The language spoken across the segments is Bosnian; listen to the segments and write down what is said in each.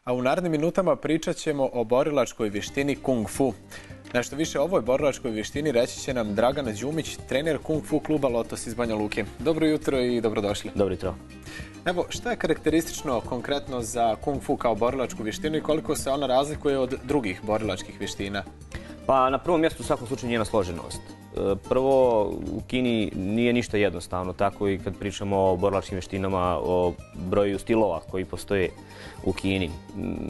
A u narednim minutama pričat ćemo o borilačkoj vještini Kung Fu. Nešto više o ovoj borilačkoj vještini reći će nam Dragana Đumić, trener Kung Fu kluba Lotos iz Banja Luke. Dobro jutro i dobrodošli. Dobro jutro. Evo, šta je karakteristično konkretno za Kung Fu kao borilačku vještinu i koliko se ona razlikuje od drugih borilačkih vještina? Pa na prvom mjestu u svakom slučaju njena složenost. Prvo, u Kini nije ništa jednostavno, tako i kad pričamo o borilačkim vještinama, o broju stilova koji postoje u Kini.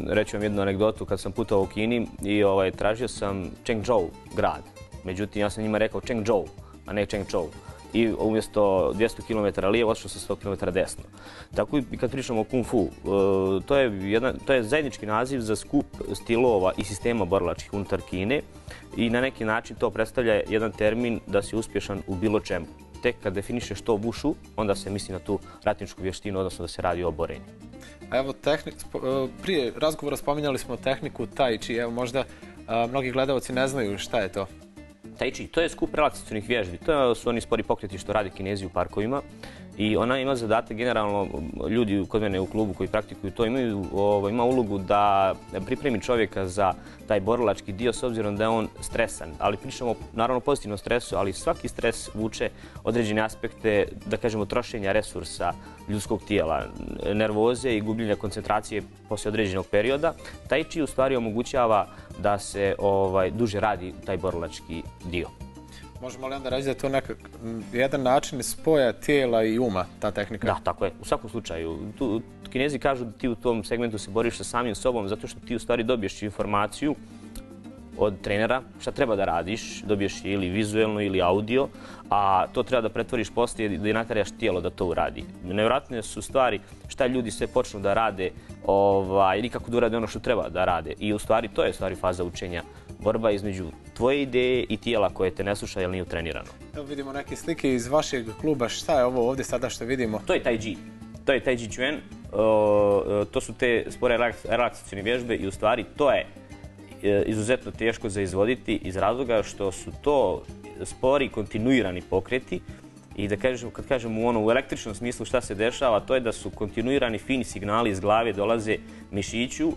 Reću vam jednu anegdotu, kad sam putovao u Kini i tražio sam Chengzhou grad. Međutim, ja sam njima rekao Chengzhou, a ne Chengzhou. I umjesto 200 km lijevo, otišao sam 100 km desno. Tako i kad pričamo o Kung Fu, to je zajednički naziv za skup stilova i sistema borilačkih unutar Kine i na neki način to predstavlja jedan termin da si uspješan u bilo čemu. Tek kad definišeš to Wushu, onda se misli na tu ratničku vještinu, odnosno da se radi o borenju. A evo, prije razgovora spominjali smo tehniku Tai Chi. Evo, možda mnogi gledalci ne znaju šta je to. Tai Chi, to je skup relaksacionih vježbi. To su oni spori pokreti što radi Kinezi u parkovima. I ona ima zadatak, generalno, ljudi kod mene u klubu koji praktikuju to ima ulogu da pripremi čovjeka za taj borilački dio s obzirom da je on stresan. Ali pričamo naravno o pozitivnom stresu, ali svaki stres vuče određene aspekte, da kažemo, trošenja resursa ljudskog tijela, nervoze i gubljenja koncentracije poslije određenog perioda. Tai Chi u stvari omogućava da se duže radi taj borilački dio. Možemo li onda reći da je to jedan način spoja tijela i uma, ta tehnika? Da, tako je. U svakom slučaju. Kinezi kažu da ti u tom segmentu se boriš sa samim sobom zato što ti u stvari dobiješ informaciju od trenera šta treba da radiš, dobiješ ili vizuelno ili audio, a to treba da pretvoriš poslije da i nateraš tijelo da to uradi. Nevjerojatne su stvari šta ljudi sve počnu da rade ili kako da urade ono što treba da rade. I u stvari to je faza učenja. Borba između tvoje ideje i tijela koje te ne sluša jer nije utrenirano. Evo vidimo neke slike iz vašeg kluba. Šta je ovo ovdje sada što vidimo? To je Tai Chi. To je Tai Chi Chuan. To su te spore relaksacione vježbe i u stvari to je izuzetno teško za izvoditi iz razloga što su to spori kontinuirani pokreti i da kad kažemo u električnom smislu šta se dešava, to je da su kontinuirani fini signali iz glave dolaze mišiću,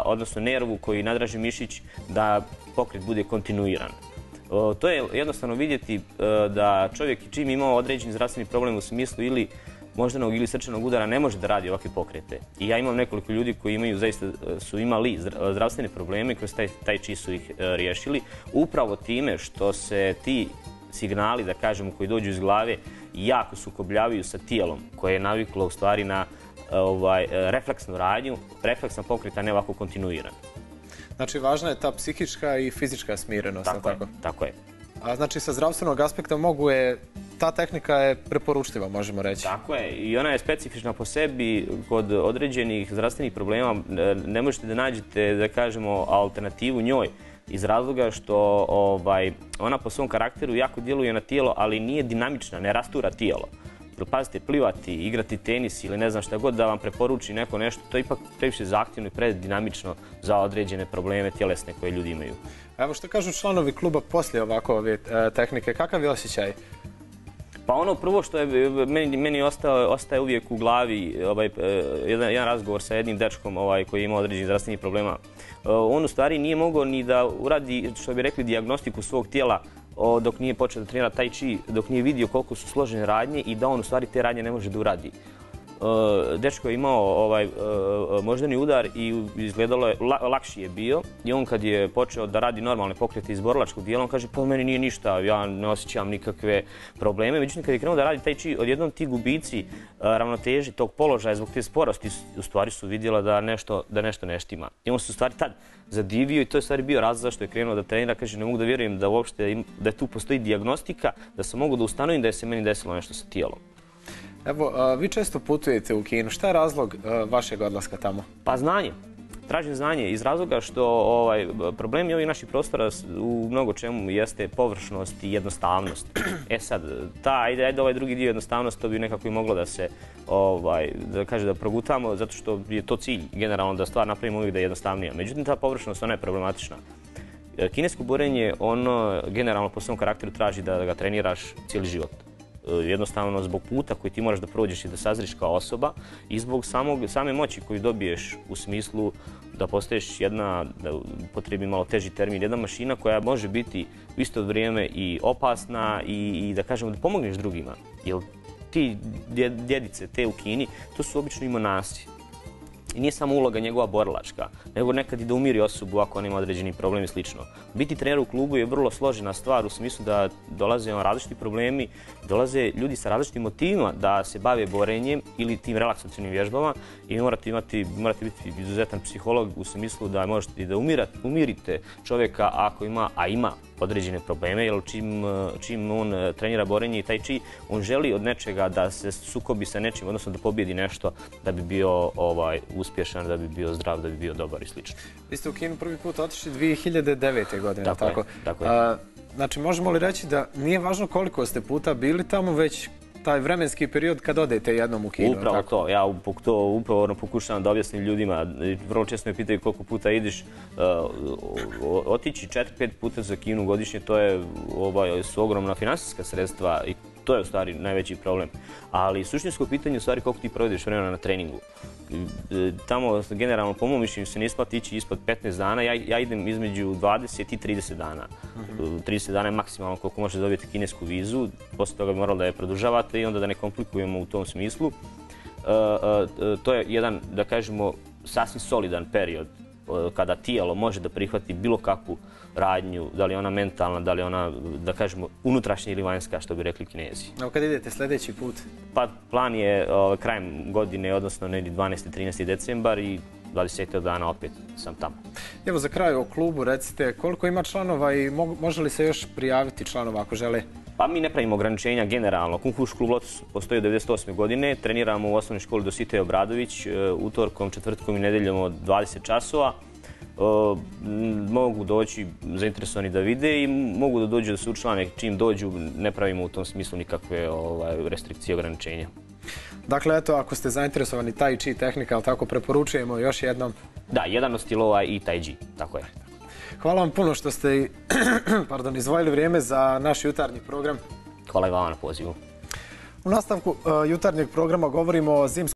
odnosno nervu koji nadraži mišić, da pokret bude kontinuiran. To je jednostavno vidjeti da čovjek čim ima određeni zdravstveni problem u smislu ili moždanog ili srčanog udara ne može da radi ovakve pokrete. I ja imam nekoliko ljudi koji su imali zdravstvene probleme i kroz Tai Chi su ih riješili. Upravo time što se ti signali, da kažemo, koji dođu iz glave jako sukobljavaju sa tijelom koje je naviklo u stvari na refleksnu radnju, refleksna pokreta ne ovako kontinuiran. Znači, važna je ta psihička i fizička smirenost. Tako je. A znači, sa zdravstvenog aspekta ta tehnika je preporučljiva, možemo reći. Tako je. I ona je specifična po sebi. Kod određenih zdravstvenih problema ne možete da nađete, da kažemo, alternativu njoj iz razloga što ona po svom karakteru jako djeluje na tijelo, ali nije dinamična, ne rastura tijelo. Pazite, plivati, igrati tenis ili ne znam šta god da vam preporuči neko nešto, to je ipak previše zahtjevno i predinamično za određene probleme tjelesne koje ljudi imaju. Evo što kažu članovi kluba poslije ovakve tehnike, kakav je osjećaj? Pa ono prvo što je meni ostaje uvijek u glavi jedan razgovor sa jednim dečkom koji ima određenih zdravstvenih problema. On u stvari nije mogao ni da uradi, što bi rekli, dijagnostiku svog tijela dok nije počeo da trenira Tai Chi, dok nije vidio koliko su složene radnje i da on u stvari te radnje ne može da uradi. Dečko je imao moždani udar i izgledalo je, lakši je bio i on kad je počeo da radi normalne pokrete iz borilačkog dijela, on kaže pa meni nije ništa, ja ne osjećam nikakve probleme. Međutim, kad je krenuo da radi Tai Chi, odjednom ti gubici ravnoteži tog položaja zbog te sporosti u stvari su vidjela da nešto ne štima. I on se u stvari tad zadivio i to je u stvari bio razlog zašto je krenuo da trenira. Kaže, ne mogu da vjerujem da tu postoji dijagnostika, da sam mogu da ustanovim da je se meni desilo nešto sa tijelom. Evo, vi često putujete u Kinu. Šta je razlog vašeg odlaska tamo? Pa znanje. Tražim znanje iz razloga što problemi ovih naših prostora u mnogo čemu jeste površnost i jednostavnost. Sad, ajde ovaj drugi dio jednostavnost, to bi nekako i moglo da se, da progutamo, zato što je to cilj generalno da stvar napravimo uvijek da je jednostavnija. Međutim, ta površnost, ona je problematična. Kinesko borenje, ono generalno po svom karakteru traži da ga treniraš cijeli život. Jednostavno zbog puta koji ti moraš da prođeš i da sazriš kao osoba i zbog same moći koju dobiješ u smislu da postaješ jedna, da upotrijebim malo teži termin, jedna mašina koja može biti u isto vrijeme i opasna i da kažemo da pomogneš drugima. Jer ti djedice, te u Kini, to su obično i monasi. I nije samo uloga njegova borilačka, nego nekad i da umiri osobu ako on ima određeni problem i slično. Biti trener u klubu je vrlo složena stvar u smislu da dolaze različiti problemi, dolaze ljudi sa različitim motivima da se bave borenjem ili tim relaksacionim vježbama i vi morate biti izuzetan psiholog u smislu da možete da umirite čovjeka ako ima određene probleme, jer čim on trenira borenje i tai chi, on želi od nečega da se sukobi sa nečim, odnosno da pobjedi nešto da bi bio uspješan, da bi bio zdrav, da bi bio dobar i slično. Vi ste u Kinu prvi put otišli 2009. godine, tako? Tako je. Znači, možemo li reći da nije važno koliko ste puta bili tamo, već taj vremenski period kad odete jednom u Kinu? Upravo to. Ja to upravo pokušavam da objasnim ljudima. Vrlo često me pitaju koliko puta ideš. Otići 4-5 puta za Kinu godišnje, to su ogromna finansijska sredstva i to je u stvari najveći problem. Ali suštinsko pitanje je u stvari koliko ti provodiš vremena na treningu. Tamo, generalno, po mom mišljenju se ne isplati ići ispod 15 dana. Ja idem između 20 i 30 dana. 30 dana je maksimalno koliko možete dobiti kinesku vizu. Posle toga bi morali da je produžavate i onda da ne komplikujemo u tom smislu. To je jedan, da kažemo, sasvim solidan period kada tijelo može da prihvati bilo kakvu radnju, da li je ona mentalna, da li je ona, da kažemo, unutrašnja ili vanjska, što bi rekli Kinezi. A kad idete sljedeći put? Pa plan je krajem godine, odnosno negdje 12. 13. decembar i 20. dana opet sam tamo. Evo za kraj o klubu recite koliko ima članova i može li se još prijaviti članova ako žele? Pa mi ne pravimo ograničenja generalno. Kung Fu klub Lotus postoji od 1998. godine. Treniramo u osnovnoj školi Dositej Obradović utorkom, četvrtkom i nedeljom od 20 časova. Mogu doći zainteresovani da vide i mogu da dođu da se učlane. Čim dođu ne pravimo u tom smislu nikakve restrikcije i ograničenja. Dakle, eto, ako ste zainteresovani tai chi tehnika, ali tako preporučujemo još jednom. Da, jedan od stilova i tai chi, tako je. Hvala vam puno što ste izdvojili vrijeme za naš jutarnji program. Hvala i vama na pozivu. U nastavku jutarnjeg programa govorimo o zimskom